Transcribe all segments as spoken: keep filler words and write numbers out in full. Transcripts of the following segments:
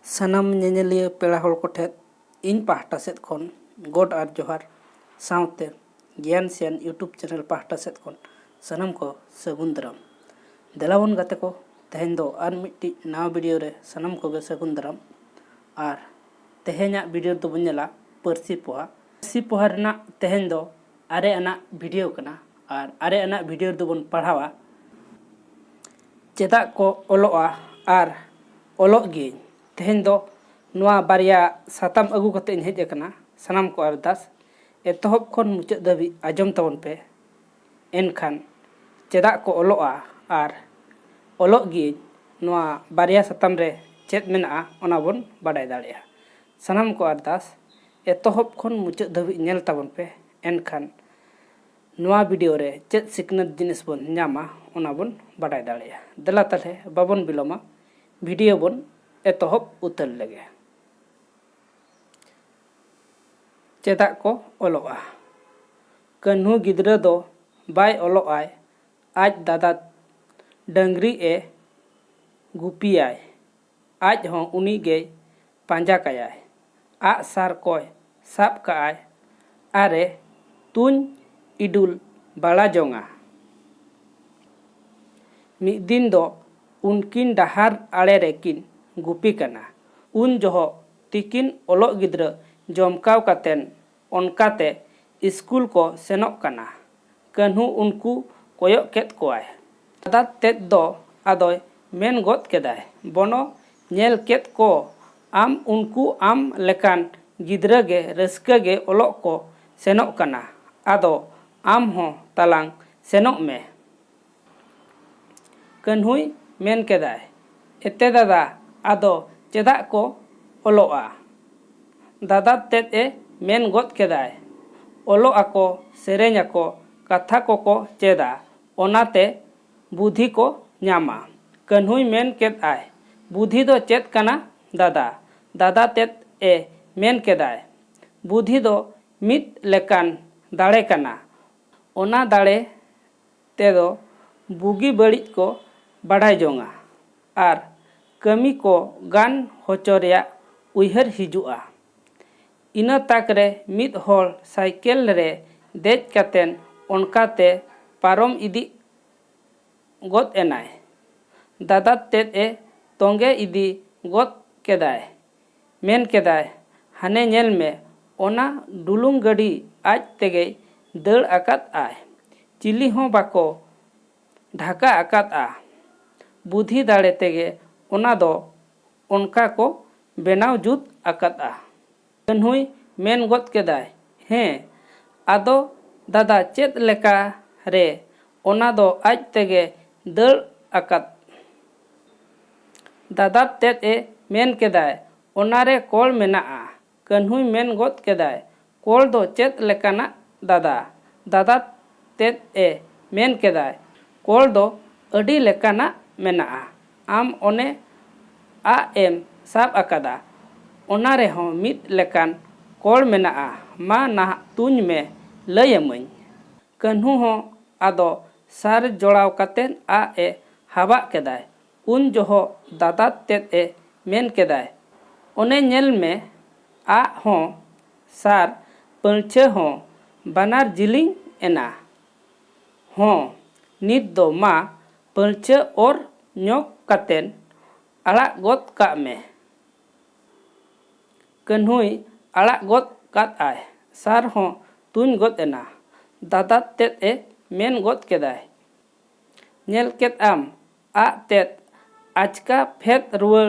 ᱥᱟᱱᱟᱢ ᱧᱮᱧᱮᱞᱤᱭᱟᱹ ᱯᱮᱲᱟ ᱦᱚᱲ ᱠᱚᱴᱷᱮᱱ ᱤᱧ ᱯᱟᱦᱴᱟ ᱥᱮᱫ ᱠᱷᱚᱱ ᱜᱚᱰ ᱟᱨ ᱡᱚᱦᱟᱨ, ᱥᱟᱶᱛᱮ ᱜᱮᱭᱟᱱ ᱥᱮᱭᱟᱱ YouTube channel ᱯᱟᱦᱴᱟ ᱥᱮᱫ ᱠᱷᱚᱱ ᱥᱟᱱᱟᱢ ᱠᱚ ᱥᱟᱹᱜᱩᱱ ᱫᱟᱨᱟᱢ᱾ ᱫᱮᱞᱟ ᱵᱚᱱ ᱜᱟᱛᱮ ᱠᱚ, ᱛᱮᱦᱮᱧ ᱫᱚ ᱟᱨ ᱢᱤᱫᱴᱤᱡ ᱱᱟᱣᱟ video ᱨᱮ ᱥᱟᱱᱟᱢ ᱠᱚᱜᱮ ᱥᱟᱹᱜᱩᱱ ᱫᱟᱨᱟᱢ᱾ ᱟᱨ ᱛᱮᱦᱮᱧᱟᱜ video ᱨᱮᱫᱚ ᱵᱚᱱ ᱧᱮᱞᱟ ᱯᱟᱹᱨᱥᱤ ᱯᱚᱦᱟ᱾ ᱯᱟᱹᱨᱥᱤ ᱯᱚᱦᱟ ᱨᱮᱱᱟᱜ ᱛᱮᱦᱮᱧ ᱫᱚ ᱟᱨᱮ ᱟᱱᱟᱜ video ᱠᱟᱱᱟ᱾ ᱟᱨ ᱟᱨᱮ ᱟᱱᱟᱜ video ᱨᱮᱫᱚ ᱵᱚᱱ ᱯᱟᱲᱦᱟᱣᱟ ᱪᱮᱫᱟᱜ ᱠᱚ ᱚᱞᱚᱜᱼᱟ ᱟᱨ ᱚᱞᱚᱜ ᱜᱤᱭᱟᱹᱧ᱾ ᱛᱮᱦᱮᱧ ᱫᱚ ᱱᱚᱣᱟ ᱵᱟᱨᱭᱟ ᱥᱟᱛᱟᱢ ᱟᱹᱜᱩ ᱠᱟᱛᱮ ᱤᱧ ᱦᱮᱡ ᱟᱠᱟᱱᱟ᱾ ᱥᱟᱱᱟᱢ ᱠᱚ ᱟᱨᱫᱟᱥ ᱮᱛᱚᱦᱚᱵ ᱠᱷᱚᱱ ᱢᱩᱪᱟᱹᱫ ᱫᱷᱟᱹᱵᱤᱡ ᱟᱸᱡᱚᱢ ᱛᱟᱵᱚᱱ ᱯᱮ᱾ ᱮᱱᱠᱷᱟᱱ ᱪᱮᱫᱟᱜ ᱠᱚ ᱚᱞᱚᱜᱼᱟ ᱟᱨ ᱚᱞᱚᱜ ᱜᱤᱭᱟᱹᱧ, ᱱᱚᱣᱟ ᱵᱟᱨᱭᱟ ᱥᱟᱛᱟᱢ ᱨᱮ ᱪᱮᱫ ᱢᱮᱱᱟᱜᱼᱟ, ᱚᱱᱟ ᱵᱚᱱ ᱵᱟᱰᱟᱭ ᱫᱟᱲᱮᱭᱟᱜᱼᱟ᱾ ᱥᱟᱱᱟᱢ ᱠᱚ ᱟᱨᱫᱟᱥ ᱮᱛᱚᱦᱚᱵ ᱠᱷᱚᱱ ᱢᱩᱪᱟᱹᱫ ᱫᱷᱟᱹᱵᱤᱡ ᱧᱮᱞ ᱛᱟᱵᱚᱱ ᱯᱮ᱾ ᱮᱱᱠᱷᱟᱱ ᱱᱚᱣᱟ video ᱨᱮ ᱪᱮᱫ ᱥᱤᱠᱷᱱᱟᱹᱛ ᱡᱤᱱᱤᱥ ᱵᱚᱱ ᱧᱟᱢᱟ, ᱚᱱᱟ ᱵᱚᱱ ᱵᱟᱰᱟᱭ ᱫᱟᱲᱮᱭᱟᱜᱼᱟ᱾ ᱫᱮᱞᱟ ᱛᱟᱦᱞᱮ ᱵᱟᱵᱚᱱ ᱵᱤᱞᱚᱢᱟ, video ᱵᱚᱱ ᱮᱛᱚᱦᱚᱵ ᱩᱛᱟᱹᱨ ᱞᱮᱜᱮ᱾ ᱪᱮᱫᱟᱜ ᱠᱚ ᱚᱞᱚᱜᱼᱟ? ᱠᱟᱹᱱᱦᱩ ᱜᱤᱫᱽᱨᱟᱹ ᱫᱚ ᱵᱟᱭ ᱚᱞᱚᱜ ᱟᱭ, ᱟᱡ ᱫᱟᱫᱟ ᱰᱟᱹᱝᱨᱤ ᱮ ᱜᱩᱯᱤᱭᱟᱭ᱾ ᱟᱡ ᱦᱚᱸ ᱩᱱᱤ ᱜᱮᱭ ᱯᱟᱸᱡᱟ ᱠᱟᱭᱟᱭ᱾ ᱟᱜ ᱥᱟᱨ ᱠᱚᱭ ᱥᱟᱵ ᱠᱟᱜᱼᱟᱭ ᱟᱨᱮ ᱛᱩᱧ ᱤᱰᱩᱞ ᱵᱟᱲᱟ ᱡᱚᱝᱟ᱾ ᱢᱤᱫ ᱫᱤᱱ ᱫᱚ ᱩᱱᱠᱤᱱ ᱰᱟᱦᱟᱨ ᱟᱲᱮ ᱨᱮᱠᱤᱱ ᱜᱩᱯᱤ ᱠᱟᱱᱟ᱾ ᱩᱱ ᱡᱚᱦᱚᱜ ᱛᱤᱠᱤᱱ ᱚᱞᱚᱜ ᱜᱤᱫᱽᱨᱟᱹ ᱡᱚᱢᱠᱟᱣ ᱠᱟᱛᱮᱱ ᱚᱱᱠᱟᱛᱮ ᱤᱥᱠᱩᱞ ᱠᱚ ᱥᱮᱱᱚᱜ ᱠᱟᱱᱟ᱾ ᱠᱟᱹᱱᱦᱩ ᱩᱱᱠᱩ ᱠᱚᱭᱚᱜ ᱠᱮᱫ ᱠᱚᱣᱟᱭ᱾ ᱫᱟᱫᱟ ᱛᱮᱫ ᱫᱚ ᱟᱫᱚᱭ ᱢᱮᱱ ᱜᱚᱫ ᱠᱮᱫᱟᱭ, ᱵᱚᱱᱚ, ᱧᱮᱞ ᱠᱮᱫ ᱠᱚ ᱟᱢ, ᱩᱱᱠᱩ ᱟᱢ ᱞᱮᱠᱟᱱ ᱜᱤᱫᱽᱨᱟᱹ ᱜᱮ ᱨᱟᱹᱥᱠᱟᱹ ᱜᱮ ᱚᱞᱚᱜ ᱠᱚ ᱥᱮᱱᱚᱜ ᱠᱟᱱᱟ, ᱟᱫᱚ ᱟᱢ ᱦᱚᱸ ᱛᱟᱞᱟᱝ ᱥᱮᱱᱚᱜ ᱢᱮ᱾ ᱠᱟᱹᱱᱦᱩᱭ ᱢᱮᱱ ᱠᱮᱫᱟᱭ, ᱮᱛᱮ ᱫᱟᱫᱟ, ᱟᱫᱚ ᱪᱮᱫᱟᱜ ᱠᱚ ᱚᱞᱚᱜᱼᱟ? ᱫᱟᱫᱟ ᱛᱮᱫ ᱮ ᱢᱮᱱ ᱜᱚᱫ ᱠᱮᱫᱟᱭ, ᱚᱞᱚᱜ ᱟᱠᱚ, ᱥᱮᱨᱮᱧ ᱟᱠᱚ, ᱠᱟᱛᱷᱟ ᱠᱚᱠᱚ ᱪᱮᱫᱟ, ᱚᱱᱟᱛᱮ ᱵᱩᱫᱷᱤ ᱠᱚ ᱧᱟᱢᱟ᱾ ᱠᱟᱹᱱᱦᱩᱭ ᱢᱮᱱ ᱠᱮᱫ ᱟᱭ, ᱵᱩᱫᱷᱤ ᱫᱚ ᱪᱮᱫ ᱠᱟᱱᱟ ᱫᱟᱫᱟ? ᱫᱟᱫᱟ ᱛᱮᱫ ᱮ ᱢᱮᱱ ᱠᱮᱫᱟᱭ, ᱵᱩᱫᱷᱤ ᱫᱚ ᱢᱤᱫ ᱞᱮᱠᱟᱱ ᱫᱟᱲᱮ ᱠᱟᱱᱟ᱾ ᱚᱱᱟ ᱫᱟᱲᱮ ᱛᱮᱫᱚ ᱵᱩᱜᱤ ᱵᱟᱹᱲᱤᱡ ᱠᱚ ᱵᱟᱰᱟᱭ ᱡᱚᱝᱟ᱾ ᱟᱨ ᱠᱟᱹᱢᱤ ᱠᱚ ᱜᱟᱱ ᱦᱚᱪᱚ ᱨᱮᱭᱟᱜ ᱩᱭᱦᱟᱹᱨ ᱦᱤᱡᱩᱜᱼᱟ᱾ ᱤᱱᱟᱹ ᱛᱟᱠ ᱨᱮ ᱢᱤᱫ ᱦᱚᱲ ᱥᱟᱭᱠᱮᱞ ᱨᱮ ᱫᱮᱡ ᱠᱟᱛᱮᱱ ᱚᱱᱠᱟᱛᱮ ᱯᱟᱨᱚᱢ ᱤᱫᱤ ᱜᱚᱫ ᱮᱱᱟᱭ᱾ ᱫᱟᱫᱟ ᱛᱮᱫ ᱮ ᱛᱚᱸᱜᱮ ᱤᱫᱤ ᱜᱚᱫ ᱠᱮᱫᱟᱭ᱾ ᱢᱮᱱ ᱠᱮᱫᱟᱭ, "ᱦᱟᱱᱮ ᱧᱮᱞ ᱢᱮ, ᱚᱱᱟ ᱰᱩᱞᱩᱝ ᱜᱟᱹᱰᱤ ᱟᱡ ᱛᱮᱜᱮᱭ ᱫᱟᱹᱲ ᱟᱠᱟᱫ ᱟᱭ᱾ ᱪᱤᱞᱤ ᱦᱚᱸ ᱵᱟᱠᱚ ᱰᱷᱟᱠᱟ ᱟᱠᱟᱫᱼᱟ᱾ ᱵᱩᱫᱷᱤ ᱫᱟᱲᱮ ᱛᱮᱜᱮ ᱚᱱᱟ ᱫᱚ ᱚᱱᱠᱟ ᱠᱚ ᱵᱮᱱᱟᱣ ᱡᱩᱛ ᱟᱠᱟᱫᱼᱟ᱾" ᱠᱟᱹᱱᱦᱩᱭ ᱢᱮᱱ ᱜᱚᱫ ᱠᱮᱫᱟᱭ, "ᱦᱮᱸ, ᱟᱫᱚ ᱫᱟᱫᱟ, ᱪᱮᱫ ᱞᱮᱠᱟ ᱨᱮ ᱚᱱᱟ ᱫᱚ ᱟᱡ ᱛᱮᱜᱮ ᱫᱟᱹᱲ ᱟᱠᱟᱫ?" ᱫᱟᱫᱟ ᱛᱮᱫ ᱮ ᱢᱮᱱ ᱠᱮᱫᱟᱭ, "ᱚᱱᱟᱨᱮ ᱠᱚᱞ ᱢᱮᱱᱟᱜᱼᱟ᱾" ᱠᱟᱹᱱᱦᱩᱭ ᱢᱮᱱ ᱜᱚᱫ ᱠᱮᱫᱟᱭ, "ᱠᱚᱞ ᱫᱚ ᱪᱮᱫ ᱞᱮᱠᱟᱱᱟᱜ ᱫᱟᱫᱟ?" ᱫᱟᱫᱟ ᱛᱮᱫ ᱮ ᱢᱮᱱ ᱠᱮᱫᱟᱭ, "ᱠᱚᱞ ᱫᱚ ᱟᱹᱰᱤ ᱞᱮᱠᱟᱱᱟᱜ ᱢᱮᱱᱟᱜᱼᱟ᱾ ᱟᱢ ᱚᱱᱮ ᱟᱜ ᱮᱢ ᱥᱟᱵ ᱟᱠᱟᱫᱟ, ᱚᱱᱟ ᱨᱮᱦᱚᱸ ᱢᱤᱫ ᱞᱮᱠᱟᱱ ᱠᱚᱞ ᱢᱮᱱᱟᱜᱼᱟ᱾ ᱢᱟ ᱱᱟᱦᱟᱜ ᱛᱩᱧ ᱢᱮ, ᱞᱟᱹᱭ ᱟᱹᱢᱟᱹᱧ᱾" ᱠᱟᱹᱱᱦᱩ ᱦᱚᱸ ᱟᱫᱚ ᱥᱟᱨ ᱡᱚᱲᱟᱣ ᱠᱟᱛᱮ ᱟᱜ ᱮ ᱦᱟᱵᱟᱜ ᱠᱮᱫᱟᱭ᱾ ᱩᱱ ᱡᱚᱦᱚᱜ ᱫᱟᱫᱟ ᱛᱮᱫ ᱮ ᱢᱮᱱ ᱠᱮᱫᱟᱭ, "ᱚᱱᱮ ᱧᱮᱞ ᱢᱮ, ᱟᱜ ᱦᱚᱸ ᱥᱟᱨ ᱯᱟᱹᱲᱪᱷᱟᱹ ᱦᱚᱸ ᱵᱟᱱᱟᱨ ᱡᱤᱞᱤᱧ ᱮᱱᱟ᱾ ᱦᱚᱸ, ᱱᱤᱛ ᱫᱚ ᱢᱟ ᱯᱟᱹᱲᱪᱷᱟᱹ ᱚᱨ ᱧᱚᱜ ᱠᱟᱛᱮ ᱟᱲᱟᱜ ᱜᱚᱫ ᱠᱟᱜ ᱢᱮ᱾" ᱠᱟᱹᱱᱦᱩᱭ ᱟᱲᱟᱜ ᱜᱚᱫ ᱠᱟᱫ ᱟᱭ᱾ ᱥᱟᱨ ᱦᱚᱸ ᱛᱩᱧ ᱜᱚᱫ ᱮᱱᱟ᱾ ᱫᱟᱫᱟ ᱛᱮᱫ ᱮ ᱢᱮᱱ ᱜᱚᱫ ᱠᱮᱫᱟᱭ, "ᱧᱮᱞ ᱠᱮᱫ ᱟᱢ, ᱟᱜ ᱛᱮᱫ ᱟᱪᱠᱟ ᱯᱷᱮᱫ ᱨᱩᱣᱟᱹᱲ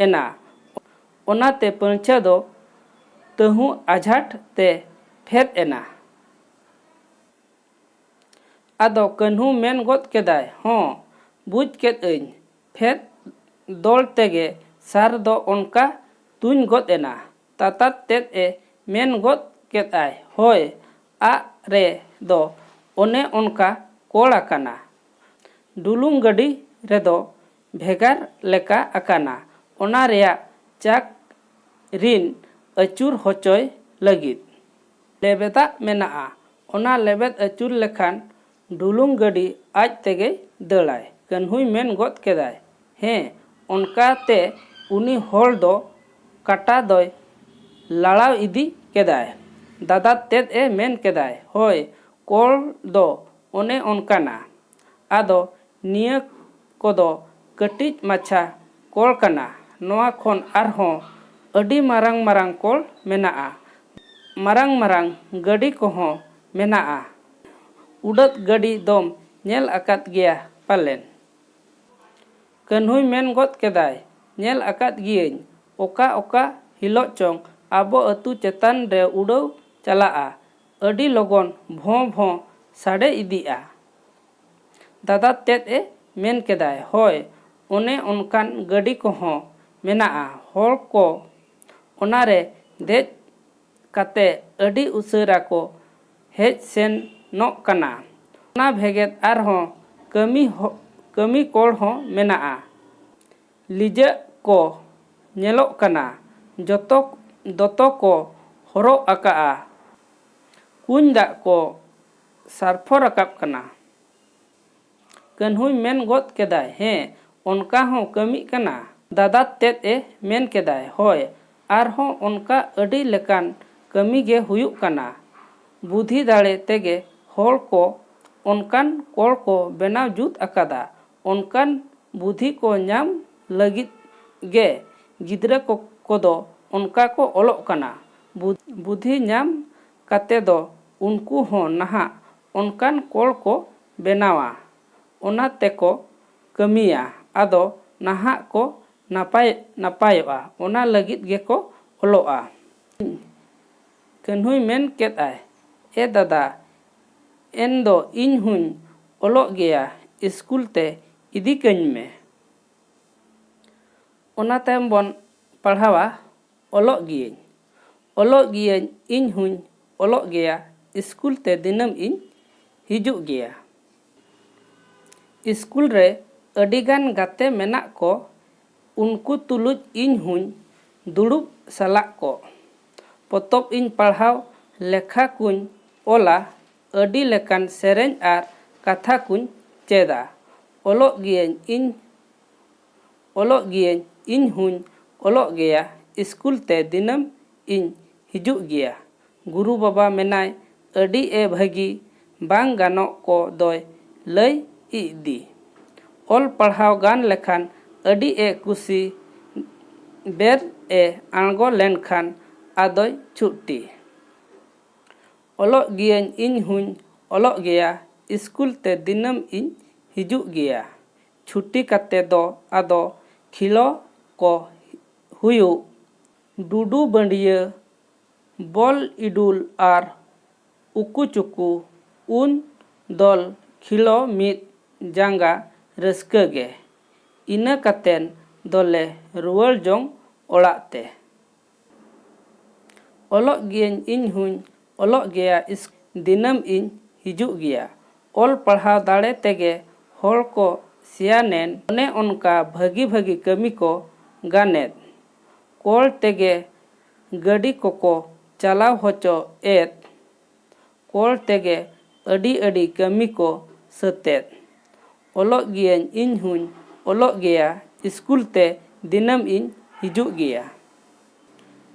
ᱮᱱᱟ᱾ ᱚᱱᱟᱛᱮ ᱯᱟᱹᱲᱪᱷᱟᱹ ᱫᱚ ᱛᱟᱹᱦᱩ ᱟᱡᱷᱟᱴ ᱛᱮ ᱯᱷᱮᱫ ᱮᱱᱟ᱾" ᱟᱫᱚ ᱠᱟᱹᱱᱦᱩ ᱢᱮᱱ ᱜᱚᱫ ᱠᱮᱫᱟᱭ, "ᱦᱚᱸ, ᱵᱩᱡᱽ ᱠᱮᱫ ᱟᱹᱧ, ᱯᱷᱮᱫ ᱫᱚᱞ ᱛᱮᱜᱮ ᱥᱟᱨ ᱫᱚ ᱚᱱᱠᱟ ᱛᱩᱧ ᱜᱚᱫ ᱮᱱᱟ᱾" ᱫᱟᱫᱟ ᱛᱮᱫ ᱮ ᱢᱮᱱ ᱜᱚᱫ ᱠᱮᱫᱟᱭ, "ᱦᱳᱭ, ᱟᱜ ᱨᱮ ᱫᱚ ᱚᱱᱮ ᱚᱱᱠᱟ ᱠᱚᱲ ᱟᱠᱟᱱᱟ᱾ ᱰᱩᱞᱩᱝ ᱜᱟᱹᱰᱤ ᱨᱮᱫᱚ ᱵᱷᱮᱜᱟᱨ ᱞᱮᱠᱟ ᱟᱠᱟᱱᱟ, ᱚᱱᱟ ᱨᱮᱭᱟᱜ ᱪᱟᱠ ᱨᱤᱱ ᱟᱹᱪᱩᱨ ᱦᱚᱪᱚᱭ ᱞᱟᱹᱜᱤᱫ ᱞᱮᱵᱮᱫᱟᱜ ᱢᱮᱱᱟᱜᱼᱟ᱾ ᱚᱱᱟ ᱞᱮᱵᱮᱫ ᱟᱹᱪᱩᱨ ᱞᱮᱠᱷᱟᱱ ᱰᱩᱞᱩᱝ ᱜᱟᱹᱰᱤ ᱟᱡ ᱛᱮᱜᱮᱭ ᱫᱟᱹᱲᱟᱭ᱾" ᱠᱟᱹᱱᱦᱩᱭ ᱢᱮᱱ ᱜᱚᱫ ᱠᱮᱫᱟᱭ, "ᱦᱮᱸ, ᱚᱱᱠᱟᱛᱮ ᱩᱱᱤ ᱦᱚᱲ ᱫᱚ ᱠᱟᱴᱟ ᱫᱚᱭ ᱞᱟᱲᱟᱣ ᱤᱫᱤ ᱠᱮᱫᱟᱭ᱾ ᱫᱟᱫᱟ ᱛᱮᱫ ᱮ ᱢᱮᱱ ᱠᱮᱫᱟᱭ, ᱦᱳᱭ, ᱠᱚᱞ ᱫᱚ ᱚᱱᱮ ᱚᱱᱠᱟᱱᱟ᱾ ᱟᱫᱚ ᱱᱤᱭᱟᱹ ᱠᱚᱫᱚ ᱠᱟᱹᱴᱤᱡ ᱢᱟᱪᱷᱟ ᱠᱚᱞ ᱠᱟᱱᱟ᱾ ᱱᱚᱣᱟ ᱠᱷᱚᱱ ᱟᱨᱦᱚᱸ ᱟᱹᱰᱤ ᱢᱟᱨᱟᱝ ᱢᱟᱨᱟᱝ ᱠᱚᱞ ᱢᱮᱱᱟᱜᱼᱟ᱾ ᱢᱟᱨᱟᱝ ᱢᱟᱨᱟᱝ ᱜᱟᱹᱰᱤ ᱠᱚᱦᱚᱸ ᱢᱮᱱᱟᱜᱼᱟ᱾ ᱩᱰᱟᱹᱜ ᱜᱟᱹᱰᱤ ᱫᱚᱢ ᱧᱮᱞ ᱟᱠᱟᱫ ᱜᱮᱭᱟ ᱯᱟᱞᱮᱱ? ᱠᱟᱹᱱᱦᱩᱭ ᱢᱮᱱ ᱜᱚᱫ ᱠᱮᱫᱟᱭ, ᱧᱮᱞ ᱟᱠᱟᱫ ᱜᱤᱭᱟᱹᱧ, ᱚᱠᱟ ᱚᱠᱟ ᱦᱤᱞᱚᱜ ᱪᱚᱝ ᱟᱵᱚ ᱟᱹᱛᱩ ᱪᱮᱛᱟᱱ ᱨᱮ ᱩᱰᱟᱹᱣ ᱪᱟᱞᱟᱜᱼᱟ, ᱟᱹᱰᱤ ᱞᱚᱜᱚᱱ ᱵᱷᱚᱸ ᱵᱷᱚᱸ ᱥᱟᱰᱮ ᱤᱫᱤᱜᱼᱟ᱾ ᱫᱟᱫᱟ ᱛᱮᱫ ᱮ ᱢᱮᱱ ᱠᱮᱫᱟᱭ, ᱦᱳᱭ, ᱚᱱᱮ ᱚᱱᱠᱟᱱ ᱜᱟᱹᱰᱤ ᱠᱚᱦᱚᱸ ᱢᱮᱱᱟᱜᱼᱟ᱾ ᱦᱚᱲ ᱠᱚ ᱚᱱᱟᱨᱮ ᱫᱮᱡ ᱠᱟᱛᱮ ᱟᱹᱰᱤ ᱩᱥᱟᱹᱨᱟ ᱠᱚ ᱦᱮᱡ ᱥᱮᱱᱚᱜ ᱠᱟᱱᱟ᱾ ᱚᱱᱟ ᱵᱷᱮᱜᱮᱫ ᱟᱨᱦᱚᱸ ᱠᱟᱹᱢᱤ ᱦᱚ- ᱠᱟᱹᱢᱤ ᱠᱚᱲ ᱦᱚᱸ ᱢᱮᱱᱟᱜᱼᱟ᱾ ᱞᱤᱡᱟᱹᱜ ᱠᱚ ᱧᱮᱞᱚᱜ ᱠᱟᱱᱟ᱾ ᱡᱚᱛᱚ ᱫᱚᱛᱚ ᱠᱚ ᱦᱚᱨᱚᱜ ᱟᱠᱟᱜᱼᱟ᱾ ᱠᱩᱧ ᱫᱟᱜ ᱠᱚ ᱥᱟᱨᱯᱷᱚ ᱨᱟᱠᱟᱵ ᱠᱟᱱᱟ᱾ ᱠᱟᱹᱱᱦᱩᱭ ᱢᱮᱱ ᱜᱚᱫ ᱠᱮᱫᱟᱭ, ᱦᱮᱸ, ᱚᱱᱠᱟ ᱦᱚᱸ ᱠᱟᱹᱢᱤᱜ ᱠᱟᱱᱟ᱾ ᱫᱟᱫᱟ ᱛᱮᱫ ᱮ ᱢᱮᱱ ᱠᱮᱫᱟᱭ, ᱦᱳᱭ, ᱟᱨᱦᱚᱸ ᱚᱱᱠᱟ ᱟᱹᱰᱤ ᱞᱮᱠᱟᱱ ᱠᱟᱹᱢᱤ ᱜᱮ ᱦᱩᱭᱩᱜ ᱠᱟᱱᱟ᱾ ᱵᱩᱫᱷᱤ ᱫᱟᱲᱮ ᱛᱮᱜᱮ ᱦᱚᱲ ᱠᱚ ᱚᱱᱠᱟᱱ ᱠᱚᱲ ᱠᱚ ᱵᱮᱱᱟᱣ ᱡᱩᱛ ᱟᱠᱟᱫᱟ᱾ ᱚᱱᱠᱟᱱ ᱵᱩᱫᱷᱤ ᱠᱚ ᱧᱟᱢ ᱞᱟᱹᱜᱤᱫ ᱜᱮ ᱜᱤᱫᱽᱨᱟᱹ ᱠᱚ ᱠᱚᱫᱚ ᱚᱱᱠᱟ ᱠᱚ ᱚᱞᱚᱜ ᱠᱟᱱᱟ᱾ ᱵᱩ- ᱵᱩᱫᱷᱤ ᱧᱟᱢ ᱠᱟᱛᱮ ᱫᱚ ᱩᱱᱠᱩ ᱦᱚᱸ ᱱᱟᱦᱟᱜ ᱚᱱᱠᱟᱱ ᱠᱚᱲ ᱠᱚ ᱵᱮᱱᱟᱣᱟ᱾ ᱚᱱᱟ ᱛᱮᱠᱚ ᱠᱟᱹᱢᱤᱭᱟ᱾ ᱟᱫᱚ ᱱᱟᱦᱟᱜ ᱠᱚ ᱱᱟᱯᱟᱭ ᱱᱟᱯᱟᱭᱚᱜᱼᱟ, ᱚᱱᱟ ᱞᱟᱹᱜᱤᱫ ᱜᱮᱠᱚ ᱚᱞᱚᱜᱼᱟ᱾ ᱠᱟᱹᱱᱦᱩᱭ ᱢᱮᱱ ᱠᱮᱫᱼᱟᱭ, ᱮ ᱫᱟᱫᱟ, ᱮᱱ ᱫᱚ ᱤᱧ ᱦᱚᱸᱧ ᱚᱞᱚᱜ ᱜᱮᱭᱟ, ᱤᱥᱠᱩᱞ ᱛᱮ ᱤᱫᱤ ᱠᱟᱹᱧ ᱢᱮ᱾ ᱚᱱᱟ ᱛᱟᱭᱚᱢ ᱵᱚᱱ ᱯᱟᱲᱦᱟᱣᱟ, ᱚᱞᱚᱜ ᱜᱤᱭᱟᱹᱧ, ᱚᱞᱚᱜ ᱜᱤᱭᱟᱹᱧ, ᱤᱧ ᱦᱚᱸᱧ ᱚᱞᱚᱜ ᱜᱮᱭᱟ, ᱤᱥᱠᱩᱞ ᱛᱮ ᱫᱤᱱᱟᱹᱢ ᱤᱧ ᱦᱤᱡᱩᱜ ᱜᱮᱭᱟ᱾ ᱤᱥᱠᱩᱞ ᱨᱮ ᱟᱹᱰᱤᱜᱟᱱ ᱜᱟᱛᱮ ᱢᱮᱱᱟᱜ ᱠᱚ, ᱩᱱᱠᱩ ᱛᱩᱞᱩᱡ ᱤᱧ ᱦᱚᱸᱧ ᱫᱩᱲᱩᱵ ᱥᱟᱞᱟᱜ ᱠᱚᱜ᱾ ᱯᱚᱛᱚᱵ ᱤᱧ ᱯᱟᱲᱦᱟᱣ, ᱞᱮᱠᱷᱟ ᱠᱚᱧ ᱚᱞᱟ, ᱟᱹᱰᱤ ᱞᱮᱠᱟᱱ ᱥᱮᱨᱮᱧ ᱟᱨ ᱠᱟᱛᱷᱟ ᱠᱚᱧ ᱪᱮᱫᱟ᱾ ᱚᱞᱚᱜ ᱜᱤᱭᱟᱹᱧ ᱤᱧ, ᱚᱞᱚᱜ ᱜᱤᱭᱟᱹᱧ, ᱤᱧ ᱦᱚᱸᱧ ᱚᱞᱚᱜ ᱜᱮᱭᱟ, ᱤᱥᱠᱩᱞ ᱛᱮ ᱫᱤᱱᱟᱹᱢ ᱤᱧ ᱦᱤᱡᱩᱜ ᱜᱮᱭᱟ᱾ ᱜᱩᱨᱩ ᱵᱟᱵᱟ ᱢᱮᱱᱟᱭ ᱟᱹᱰᱤ ᱮ ᱵᱷᱟᱹᱜᱤ, ᱵᱟᱝ ᱜᱟᱱᱚᱜ ᱠᱚ ᱫᱚᱭ ᱞᱟᱹᱭ ᱤᱫᱤ᱾ ᱚᱞ ᱯᱟᱲᱦᱟᱣ ᱜᱟᱱ ᱞᱮᱠᱷᱟᱱ ᱟᱹᱰᱤ ᱮ ᱠᱩᱥᱤ, ᱵᱮᱨ ᱮ ᱟᱬᱜᱚ ᱞᱮᱱᱠᱷᱟᱱ ᱟᱫᱚᱭ ᱪᱷᱩᱴᱤ᱾ ᱚᱞᱚᱜ ᱜᱤᱭᱟᱹᱧ, ᱤᱧ ᱦᱚᱸᱧ ᱚᱞᱚᱜ ᱜᱮᱭᱟ, ᱤᱥᱠᱩᱞ ᱛᱮ ᱫᱤᱱᱟᱹᱢ ᱤᱧ ᱦᱤᱡᱩᱜ ᱜᱮᱭᱟ᱾ ᱪᱷᱩᱴᱤ ᱠᱟᱛᱮ ᱫᱚ ᱟᱫᱚ ᱠᱷᱤᱞᱚ ᱠᱚ ᱦᱩᱭᱩᱜ, ᱰᱩᱰᱩ ᱵᱟᱹᱰᱭᱟᱹ, ᱵᱚᱞ ᱤᱰᱩᱞ ᱟᱨ ᱩᱠᱩ ᱪᱩᱠᱩ, ᱩᱱ ᱫᱚᱞ ᱠᱷᱤᱞᱚ ᱢᱤᱫ ᱡᱟᱸᱜᱟ ᱨᱟᱹᱥᱠᱟᱹ ᱜᱮ᱾ ᱤᱱᱟᱹ ᱠᱟᱛᱮᱱ ᱫᱚᱞᱮ ᱨᱩᱣᱟᱹᱲ ᱡᱚᱝ ᱚᱲᱟᱜ ᱛᱮ᱾ ᱚᱞᱚᱜ ᱜᱤᱭᱟᱹᱧ, ᱤᱧ ᱦᱚᱸᱧ ᱚᱞᱚᱜ ᱜᱮᱭᱟ, ᱤᱥ-, ᱫᱤᱱᱟᱹᱢ ᱤᱧ ᱦᱤᱡᱩᱜ ᱜᱮᱭᱟ᱾ ᱚᱞ ᱯᱟᱲᱦᱟᱣ ᱫᱟᱲᱮ ᱛᱮᱜᱮ ᱦᱚᱲ ᱠᱚ ᱥᱮᱭᱟᱱᱮᱱ, ᱚᱱᱮ ᱚᱱᱠᱟ ᱵᱷᱟᱹᱜᱤ ᱵᱷᱟᱹᱜᱤ ᱠᱟᱹᱢᱤ ᱠᱚ ᱜᱟᱱᱮᱫ᱾ ᱠᱚᱞ ᱛᱮᱜᱮ ᱜᱟᱹᱰᱤ ᱠᱚᱠᱚ ᱪᱟᱞᱟᱣ ᱦᱚᱪᱚ ᱮᱫ᱾ ᱠᱚᱞ ᱛᱮᱜᱮ ᱟᱹᱰᱤ ᱟᱹᱰᱤ ᱠᱟᱹᱢᱤ ᱠᱚ ᱥᱟᱹᱛᱮᱫ᱾ ᱚᱞᱚᱜ ᱜᱤᱭᱟᱹᱧ, ᱤᱧ ᱦᱚᱸᱧ ᱚᱞᱚᱜ ᱜᱮᱭᱟ, ᱤᱥᱠᱩᱞ ᱛᱮ ᱫᱤᱱᱟᱹᱢ ᱤᱧ ᱦᱤᱡᱩᱜ ᱜᱮᱭᱟ᱾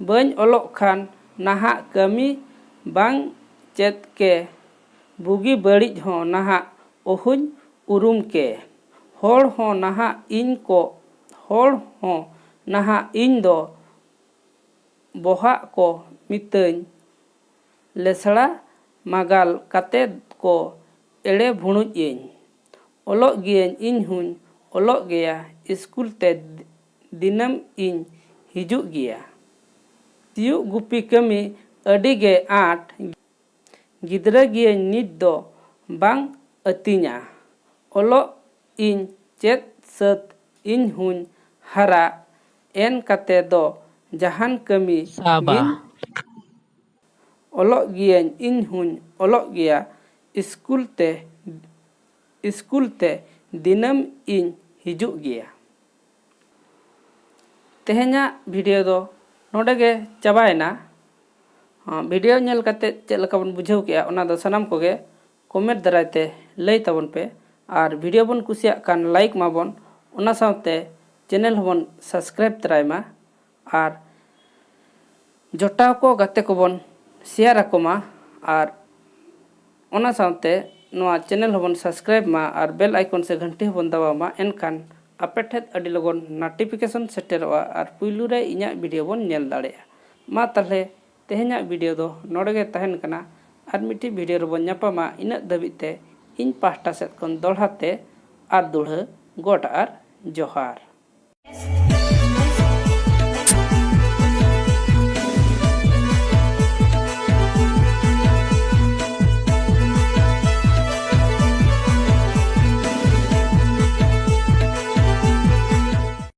ᱵᱟᱹᱧ ᱚᱞᱚᱜ ᱠᱷᱟᱱ ᱱᱟᱦᱟᱜ ᱠᱟᱹᱢᱤ ᱵᱟᱝ ᱪᱮᱫ ᱠᱮ, ᱵᱩᱜᱤ ᱵᱟᱹᱲᱤᱡ ᱦᱚᱸ ᱱᱟᱦᱟᱜ ᱚᱦᱚᱧ ᱩᱨᱩᱢ ᱠᱮ᱾ ᱦᱚᱲ ᱦᱚᱸ ᱱᱟᱦᱟᱜ ᱤᱧ ᱠᱚ, ᱦᱚᱲ ᱦᱚᱸ ᱱᱟᱦᱟᱜ ᱤᱧ ᱫᱚ ᱵᱚᱦᱟᱜ ᱠᱚ ᱢᱤᱛᱟᱹᱧ, ᱞᱮᱥᱲᱟ ᱢᱟᱜᱟᱞ ᱠᱟᱛᱮ ᱠᱚ ᱮᱲᱮ ᱵᱷᱩᱲᱩᱡ ᱟᱹᱧ᱾ ᱚᱞᱚᱜ ᱜᱤᱭᱟᱹᱧ, ᱤᱧ ᱦᱚᱸᱧ ᱚᱞᱚᱜ ᱜᱮᱭᱟ, ᱤᱥᱠᱩᱞ ᱛᱮ ᱫᱤᱱᱟᱹᱢ ᱤᱧ ᱦᱤᱡᱩᱜ ᱜᱮᱭᱟ᱾ ᱥᱤᱭᱳᱜ ᱜᱩᱯᱤ ᱠᱟᱹᱢᱤ ᱟᱹᱰᱤ ᱜᱮ ᱟᱸᱴ, ᱜᱤᱫᱽᱨᱟᱹ ᱜᱤᱭᱟᱹᱧ ᱱᱤᱛ ᱫᱚ ᱵᱟᱝ ᱟᱹᱛᱤᱧᱟ᱾ ᱚᱞᱚᱜ ᱤᱧ ᱪᱮᱫ ᱥᱟᱹᱛ, ᱤᱧ ᱦᱚᱸᱧ ᱦᱟᱨᱟ ᱮᱱ ᱠᱟᱛᱮ ᱫᱚ ᱡᱟᱦᱟᱱ ᱠᱟᱹᱢᱤ ᱥᱟᱵᱟ᱾ ᱜᱤᱧ ᱚᱞᱚᱜ ᱜᱤᱭᱟᱹᱧ, ᱤᱧ ᱦᱚᱸᱧ ᱚᱞᱚᱜ ᱜᱮᱭᱟ, ᱤᱥᱠᱩᱞ ᱛᱮ, ᱤᱥᱠᱩᱞ ᱛᱮ ᱫᱤᱱᱟᱹᱢ ᱤᱧ ᱦᱤᱡᱩᱜ ᱜᱮᱭᱟ᱾ ᱛᱮᱦᱮᱧᱟᱜ ᱵᱷᱤᱰᱤᱭᱳ ᱫᱚ ᱱᱚᱰᱮ ᱜᱮ ᱪᱟᱵᱟᱭᱮᱱᱟ᱾ ᱦᱚᱸ, ᱵᱷᱤᱰᱤᱭᱳ ᱧᱮᱞ ᱠᱟᱛᱮ ᱪᱮᱫ ᱞᱮᱠᱟ ᱵᱚᱱ ᱵᱩᱡᱷᱟᱹᱣ ᱠᱮᱜᱼᱟ, ᱚᱱᱟ ᱫᱚ ᱥᱟᱱᱟᱢ ᱠᱚᱜᱮ ᱠᱚᱢᱮᱱᱴ ᱫᱟᱨᱟᱭ ᱛᱮ ᱞᱟᱹᱭ ᱛᱟᱵᱚᱱ ᱯᱮ᱾ ᱟᱨ ᱵᱷᱤᱰᱤᱭᱳ ᱵᱚᱱ ᱠᱩᱥᱤᱭᱟᱜ ᱠᱷᱟᱱ ᱞᱟᱭᱤᱠ ᱢᱟᱵᱚᱱ, ᱚᱱᱟ ᱥᱟᱶᱛᱮ channel ᱦᱚᱸᱵᱚᱱ subscribe ᱛᱚᱨᱟᱭ ᱢᱟ ᱟᱨ ᱡᱚᱴᱟᱣ ᱠᱚ ᱜᱟᱛᱮ ᱠᱚᱵᱚᱱ share ᱟᱠᱚ ᱢᱟ ᱟᱨ ᱚᱱᱟ ᱥᱟᱶᱛᱮ ᱱᱚᱣᱟ channel ᱦᱚᱸᱵᱚᱱ subscribe ᱢᱟ ᱟᱨ bell icon ᱥᱮ ᱜᱷᱟᱱᱴᱤ ᱦᱚᱸᱵᱚᱱ ᱫᱟᱵᱟᱣ ᱢᱟ, ᱮᱱᱠᱷᱟᱱ ᱟᱯᱮ ᱴᱷᱮᱱ ᱟᱹᱰᱤ ᱞᱚᱜᱚᱱ notification ᱥᱮᱴᱮᱨᱚᱜᱼᱟ ᱟᱨ ᱯᱩᱭᱞᱩ ᱨᱮ ᱤᱧᱟᱹᱜ video ᱵᱚᱱ ᱧᱮᱞ ᱫᱟᱲᱮᱭᱟᱜᱼᱟ᱾ ᱢᱟ ᱛᱟᱦᱞᱮ ᱛᱮᱦᱮᱧᱟᱜ video ᱫᱚ ᱱᱚᱰᱮ ᱜᱮ ᱛᱟᱦᱮᱱ ᱠᱟᱱᱟ, ᱟᱨ ᱢᱤᱫᱴᱤᱡ video ᱨᱮᱵᱚᱱ ᱧᱟᱯᱟᱢᱟ᱾ ᱤᱱᱟᱹᱜ ᱫᱷᱟᱹᱵᱤᱡ ᱛᱮ ᱤᱧ ᱯᱟᱦᱴᱟ ᱥᱮᱫ ᱠᱷᱚᱱ ᱫᱚᱦᱲᱟ ᱛᱮ ᱟᱨ ᱫᱩᱲᱦᱟᱹ ᱜᱚᱰ ᱟᱨ ᱡᱚᱦᱟᱨ᱾